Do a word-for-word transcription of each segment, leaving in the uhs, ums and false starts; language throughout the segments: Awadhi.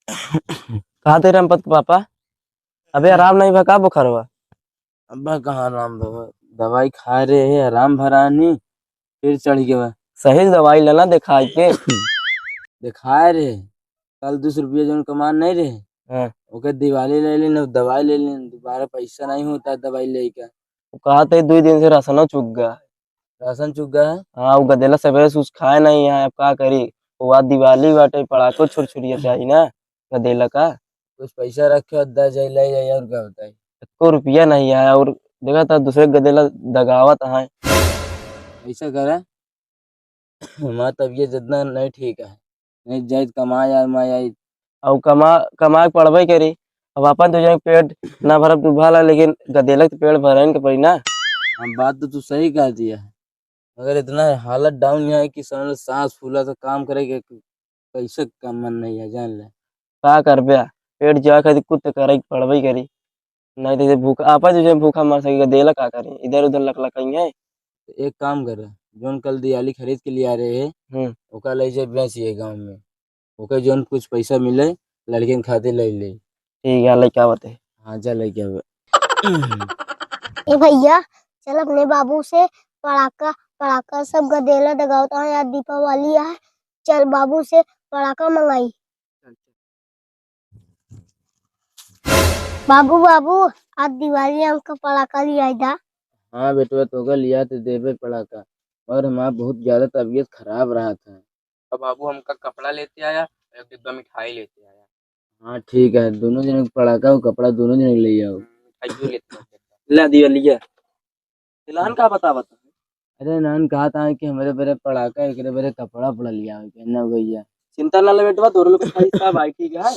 कहा थे रामपत के पापा? अबे आराम नहीं भा का बुखारवा? अब्बा कहाँ आराम भवा? दवाई खाए रहे, आराम भरानी, फिर चढ़ गवा। सही से दवाई लेना देखाई के। देखाए रहे, कल दो सौ रुपया जौन कमान नहीं रहे, हाँ। ओके दिवाली ले लेन, दवाई ले लेन, दोबारा पैसा नहीं होता दवाई ले के। वो कहा थे दो दिन से राशनो चुक गया। राशन चुक गया है? हाँ, वो गदेला सवेरे से कुछ खाए नहीं है, अब का करी? वो आज दिवाली बाटे, पड़ाको छुरछुरिया चाहिए ना गदेला का। कुछ पैसा रखे हो, दे जाए, ले जाए, और क्या बताई? एको रुपया नहीं है, और देखा था दूसरे गदेला दगावत है। ऐसा करे, हमार तबीयत जितना नहीं ठीक है, नहीं जाए कमाए आए, मैं आई। और कमा, कमा के पढ़बे करी, अब अपन तो जाए पेट ना भरब तू भला, लेकिन गदेलक तो पेट भरन के पड़ी ना। हम बात तो तू सही कह दिया है, मगर इतना हालत डाउन है कि समझ लो सांस फूला तो काम करे के कैसे का मन नहीं है, जान ले। का करबे, पेट जिया खातिर कुछ तो करे के पड़बे करी, नहीं तो भूखा, आपा जो भूखा मर सकेगा, देला का करी, इधर उधर लकलकाई है। तो एक काम कर, जौन कल दियाली खरीद के लिया रहे हैं, हम्म। ओका ले जाए बेचिए गाँव में, ओके जौन कुछ पैसा मिले लड़किन खातिर ले ले। ठीक है, लेके आवत है। हाँ, जा लेके आवे। ए भैया, चल अपने बाबू से पड़ाका, पड़ाका सब गदेला दगावत है, आज दीपावली है, चल बाबू से पड़ाका मंगाई। बाबू, बाबू, आज दिवाली हमका पड़ाका लियाई दा। हाँ बेटवा, तोका लिया तो देबे पड़ाका, और हमार बहुत ज्यादा तबीयत खराब रहा था। अब बाबू हमका कपड़ा लेते आया, एक डिब्बा मिठाई लेते आया। हाँ ठीक है, दोनों जने के पड़ाका और कपड़ा दोनों जने के ले आओ। हम्म, मिठाइयों लेते आया। ला दिया लिया। इलान का बतावत है? अरे नान कहा था कि हमरे बरे पड़ाका, एकरे बरे कपड़ा पड़ा लिया है, पहनना हो गई है। चिंता ना ले बेटवा, तोरे लोग के खाई सब आई ठीक है।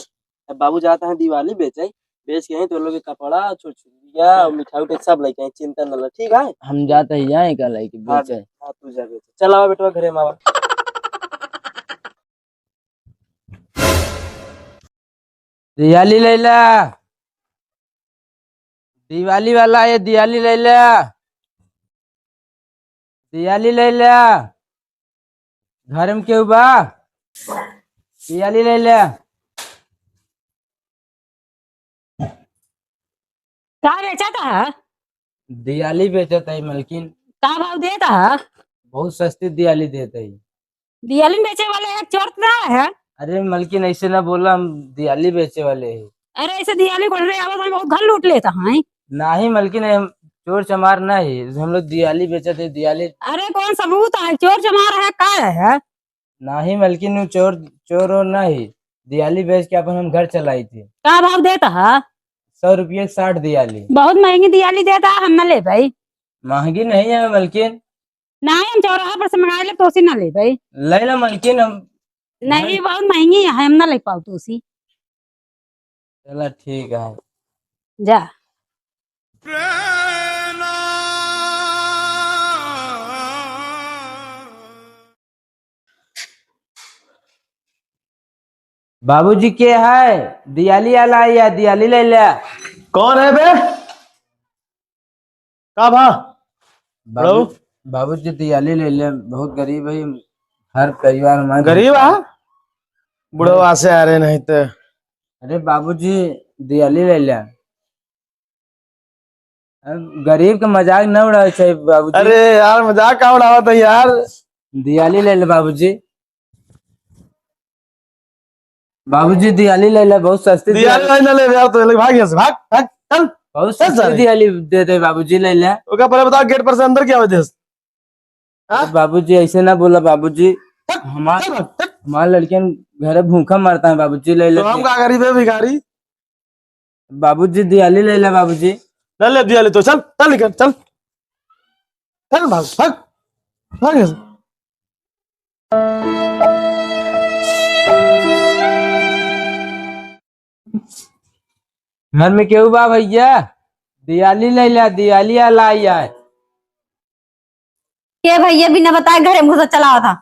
अब बाबू जाता है दिवाली बेचे, बेच के ही तोरे लोग के कपड़ा, छुरछुरिया और मिठाई उठाई सब लेके आई, चिंता ना ले, ठीक है? हम जाते ही जाए का लेके हाँ, बेचे। हाँ, तू जा बेचे। चल आवा बेटवा घरे में आवा। दियाली लैला, दिवाली वाला ये दियाली लैला, दियाली लैला। घर में केहू बा? दियाली लैला। का बेचत ह? दियाली बेचत है मलकिन। का भाव देत ह? बहुत सस्ती दियाली देत है। दियाली बेचे वाले एक चोर ना है? अरे मलकिन, ऐसे ना बोला, हम दियाली बेचे वाले हैं। अरे ऐसे दियाली कोठरे आवत है, बहुत घर लूट लेत है। नहीं मलकिन, हम चोर चमार नहीं, हम लोग दियाली बेचत है, दियाली। अरे कौन सबूत है, चोर चमार है, का है? नहीं मलकिन, वो चोर, चोर और नहीं, दियाली बेच के अपन हम घर चलाई थी। का भाव देत ह? सौ रुपये साठ दियाली। बहुत महंगी दियाली देत ह, हम ना लेबे। महंगी नहीं है मलकिन। नहीं, हम चौराहा पर से मंगा लेब, तोसी ना लेबे। ले ला मलकिन, हम नहीं, बहुत महंगी है, हम ना ले पाउब तोसी। चला ठीक है। जा। बाबूजी के है? दियाली आला या दियाली ले ले। कौन है बे? का भा? बाबू, बड़ऊ? बाबूजी दियाली ले ले, बहुत गरीब है, हर परिवार में गरीब आ? बुढ़वा से आ रहे नहीं तो। अरे बाबूजी दियाली ले ले। अब गरीब के मजाक न उड़ावे चाहिए बाबूजी। अरे यार, मजाक का उड़ावत है यार? दियाली ले ले बाबूजी। बाबूजी दियाली ले ले, बहुत सस्ती दियाली दियाली। नहीं ना ले यार, तो ले भाग यहाँ से, भाग, भाग, चल। बहुत चल सस्ती सारे। दियाली दे दे बाबूजी, ले ले। ओका पहले बताओ गेट पर से अंदर क्या होते हैं? हाँ? अरे बाबूजी ऐसे ना बोला बाबूजी। हट, हमार, चल भाग, चल। हमार लड़कियन घरे भूखा मरता है बाबूजी, ले ले तो हम दिया। का गरीब है भिखारी? बाबूजी दियाली ले ले बाबूजी। ले ले दियाली तो चल, चल निकल, चल। चल भाग, भाग। भाग यहाँ से। घर में केहू बा भैया? दियाली ले ले, दियाली आला आई है। के भैया बिना बताए घरे में घुसा चला आवत ह?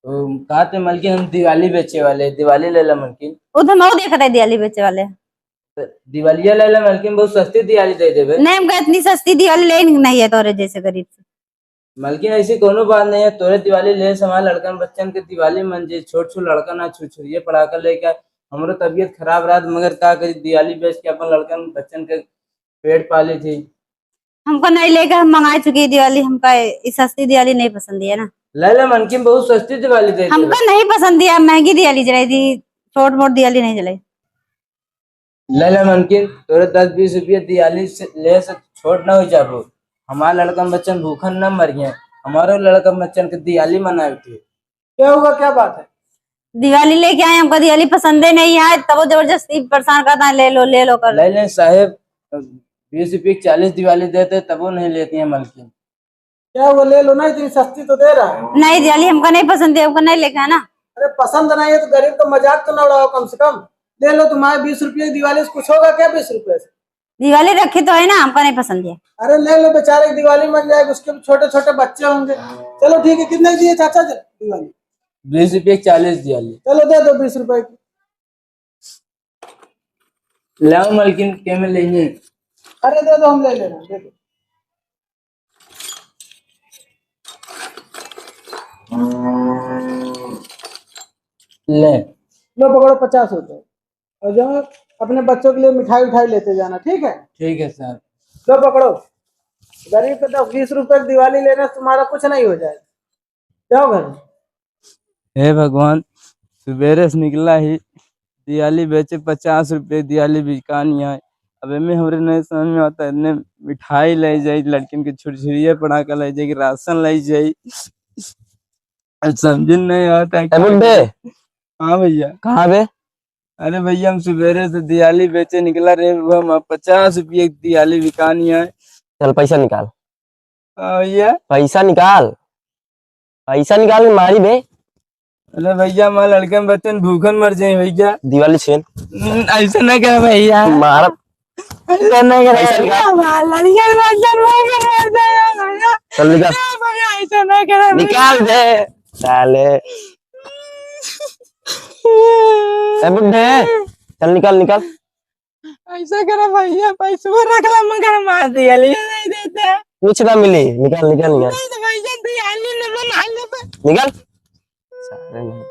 ओ, कहा थे मलकिन हम दिवाली बेचे वाले, दिवाली ले ले मलकिन। उ तो हम देखत है दियाली बेचे वाले। तो दिवालिया ले ले मलकिन, बहुत सस्ती दियाली दे देबे। नहीं, हमका इतनी सस्ती दिवाली लेनी नहीं है तोरे जैसे गरीब से। मलकिन ऐसी कोनो बात नहीं है, तोरे दिवाली ले से हमारे लड़कन बच्चन के दिवाली मन जे छोट छोट लड़का ना छुरछुरिये पड़ाका लेके हमरो तबियत खराब रहत, मगर का करी, दिवाली बेच के अपन लड़कन बच्चन के पेट पाली थी। हमका नहीं लेके, हम मंगा चुकी दिवाली, हमका ई सस्ती दिवाली नहीं पसंद है ना। ले ले मलकिन, बहुत सस्ती दिवाली दे हमका दी। नहीं पसंद है, महंगी दिवाली जलाई दी, छोट मोट दिवाली नहीं जलाई। ले ले मलकिन, तोरे दस बीस रुपये दिवाली से ले से छोट ना हो जाबो। हमार लड़कन बच्चन भूखन न मरिए, हमारो लड़कन बच्चन के दिवाली मनावे के। क्या हुआ, क्या बात है? दिवाली लेके आए, हमका दिवाली पसंदे नहीं है, तबो जबरदस्ती परेशान करता है, ले लो, ले लो कर। ले ले साहेब, बीस रुपये की चालीस दिवाली देते, तबो नहीं लेती है मलकिन। क्या हुआ, ले लो ना, इतनी सस्ती तो दे रहा है। नहीं, दिवाली हमका नहीं पसंद है, हमका नहीं लेके आना। अरे पसंद नहीं है तो गरीब का मजाक तो ना उड़ाओ कम से कम। ले लो, तुम्हारे बीस रुपये की दिवाली से कुछ होगा क्या बीस रुपये से? दिवाली रखी तो है ना, हमका नहीं पसंद है। अरे ले लो, बेचारे की दिवाली बन जाएगी, उसके भी छोटे छोटे बच्चे होंगे। चलो ठीक है, कितने की दिए चाचा जी दिवाली? बीस रुपये की चालीस दिवाली। चलो दे दो बीस रुपये की। ले आओ मलकिन, के में लेंगे? अरे दे दो, हम ले ले रहे हैं, दे दो। ले। लो पकड़ो पचास रुपए, और जाओ अपने बच्चों के लिए मिठाई उठाई लेते जाना, ठीक है? ठीक है सर। लो पकड़ो, गरीब के तो बीस रुपए की दिवाली लेने से तुम्हारा कुछ नहीं हो जाएगा। जाओ घर। हे भगवान, सुबेरे से निकला ही, दिवाली बेचे पचास रुपये, दिवाली बिकानी है। अब एमे हमरे नहीं समझ में आता, इतने मिठाई ले जाई, लड़किन के छुरछुरिया पटाखा ले जाई, राशन ले जाई, अब समझ नहीं आता है ए क्या बुड्ढे। करी। हाँ भैया। कहाँ बे? अरे भैया, हम सुबेरे से दिवाली बेचे निकला रहे, वो हम पचास रुपये की दिवाली बिकानी है। चल पैसा निकाल। हाँ भैया। पैसा निकाल, पैसा निकाल के मारी बे। अरे भैया, हमारे लड़कन बच्चन भूखन मर जाए भैया। दिवाली छीन। हम्म, ऐसा ना करे भैया। मारब। ऐसा ना करे। पैसा निकाल। हमारे लड़कन बच्चन भूखन मर जाए भैया। चल निकाल। भैया, ऐसा ना करे भैया। निकाल दे साले। ए बुड्ढे, चल निकाल, निकाल। ऐसा करा भैया, पैसवा रख ला, मगर मार दिया, ले नहीं देते। कुछ ना मिली, निकाल, निकाल, निकाल। नहीं तो भैया, दिया, ले ले, बना ले बे। निकाल। सारे नहीं।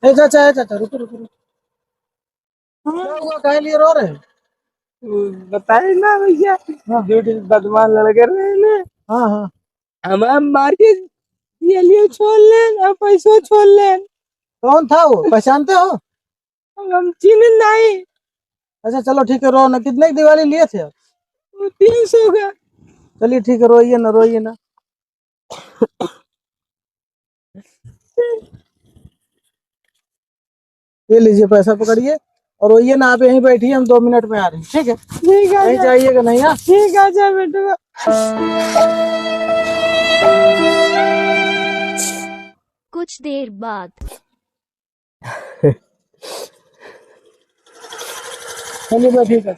ए चाचा, ए चाचा, रुको, रुको, रुको। हाँ। क्या हुआ, काहे लिए रो रहे हैं? वो बताए ना भैया, हाँ। दो ठे बदमाश लड़के रहे ने। हाँ, हाँ। हमार मार के ये लिए छोड़ लेन और पैसो छोड़ लेन। कौन था वो, पहचानते हो? हम चिन्हे नहीं। अच्छा चलो ठीक है, रो ना। कितने की दिवाली लिए थे आप? वो तीन सौ का। चलिए ठीक है, रोइए ना, रोइए ना। ये लीजिए, पैसा पकड़िए और रोइए ना, आप यहीं बैठिए, हम दो मिनट में आ रहे हैं, ठीक है? ठीक है, कहीं जा। जाइएगा नहीं, हाँ? ठीक है, जा बेटवा। कुछ देर बाद। चलिए, मैं ठीक है।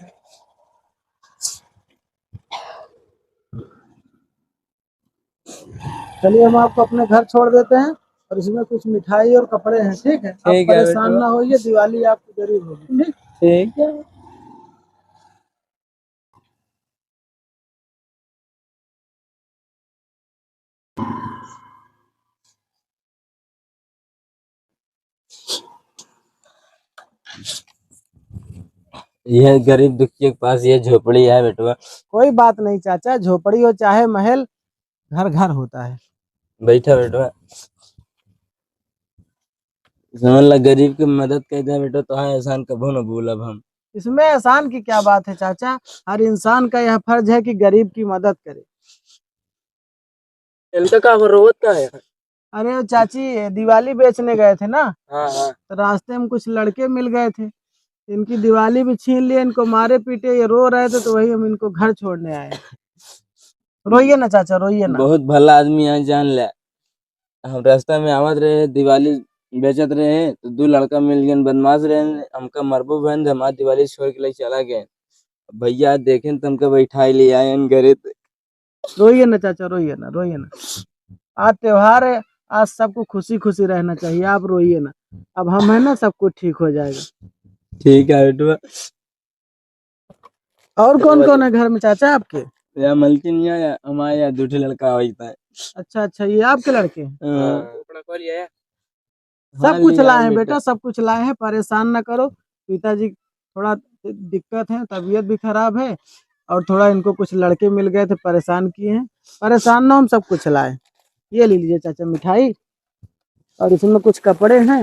चलिए, हम आपको अपने घर छोड़ देते हैं और इसमें कुछ मिठाई और कपड़े हैं, ठीक है? आप ठीक है, परेशान बेटवा। ना होइए, दिवाली आपकी जरूर होगी, ठीक? ठीक है। यह गरीब दुखिया के पास ये झोपड़ी है बेटवा। कोई बात नहीं चाचा, झोपड़ी हो चाहे महल, घर घर होता है। बैठा बेटवा। समझ ला, गरीब की मदद कर दे बेटा, तो हाँ, एहसान कभो न भूलब हम। इसमें एहसान की क्या बात है चाचा, हर इंसान का यह फर्ज है कि गरीब की मदद करे। इनका का हो, रोवत का है? अरे चाची, ये दिवाली बेचने गए थे ना, हाँ, हाँ। तो रास्ते में कुछ लड़के मिल गए थे, इनकी दिवाली भी छीन लिए, इनको मारे पीटे, ये रो रहे थे, तो वही हम इनको घर छोड़ने आए। रोइए ना चाचा, रोइए ना। बहुत भला आदमी है, जान ले। हम रास्ता में आवत रहे, दिवाली बेचत रहे, तो दो लड़का मिल गए, बदमाश रहे, हमका मरबो भन, हमार दिवाली छोड़ के ले चला गए। भैया देखें तो हमका बैठाई ले आए घरे। रोइए ना चाचा, रोइए ना, रोइए ना। आज त्योहार है, आज सबको खुशी खुशी रहना चाहिए, आप रोइए ना। अब हम है ना, सब कुछ ठीक हो जाएगा। ठीक है बेटवा। और कौन कौन है घर में चाचा आपके? या मलकिन या, या हमारे या दो ठे लड़का होता है। अच्छा, अच्छा, ये आपके लड़के हैं? हाँ। सब कुछ लाए हैं बेटा, सब कुछ लाए हैं, परेशान ना करो। पिताजी थोड़ा दिक्कत है, तबीयत भी खराब है और थोड़ा इनको कुछ लड़के मिल गए थे, परेशान किए हैं। परेशान ना, हम सब कुछ लाए। ये ले लीजिए चाचा मिठाई, और इसमें कुछ कपड़े हैं,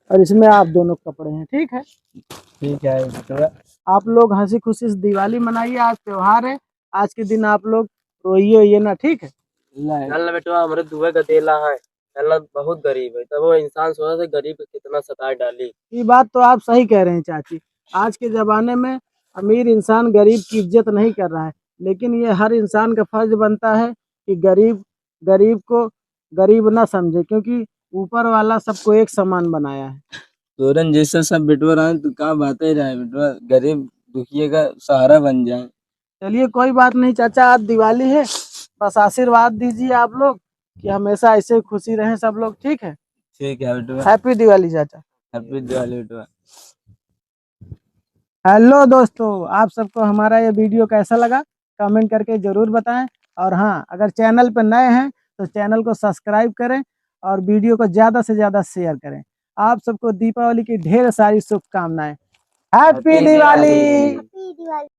और इसमें आप दोनों कपड़े हैं, ठीक है? ठीक है, तो आप लोग हंसी खुशी से दिवाली मनाइए, आज त्योहार है, आज के दिन आप लोग रोइए, ये ना, ठीक है? चल ना बेटवा, हमरे दुए गदेला है, चल ना, बहुत गरीब है, तब वो इंसान सोचा से गरीब के कितना सताए डाली। ये बात तो आप सही कह रहे हैं चाची, आज के जमाने में अमीर इंसान गरीब की इज्जत नहीं कर रहा है, लेकिन ये हर इंसान का फर्ज बनता है कि गरीब, गरीब को गरीब ना समझे, क्योंकि ऊपर वाला सबको एक समान बनाया है। तोरन जैसा सब बेटवा रहा, तू का बात ही रहा है बेटवा, गरीब दुखिए का सहारा बन जाए। चलिए, कोई बात नहीं चाचा, आज दिवाली है, बस आशीर्वाद दीजिए आप लोग कि हमेशा ऐसे खुशी रहें सब लोग, ठीक है? ठीक है बेटवा। Happy दिवाली चाचा। Happy दिवाली बेटवा। Hello दोस्तों, आप सबको हमारा ये video कैसा लगा, comment करके जरूर बताएं। और हाँ, अगर channel पर नए हैं तो channel को subscribe करें और video को ज्यादा से ज्यादा share करें। आप सबको दीपावली की ढेर सारी शुभकामनाएं। Happy Happy दिवाली। दिवाली। Happy दिवाली।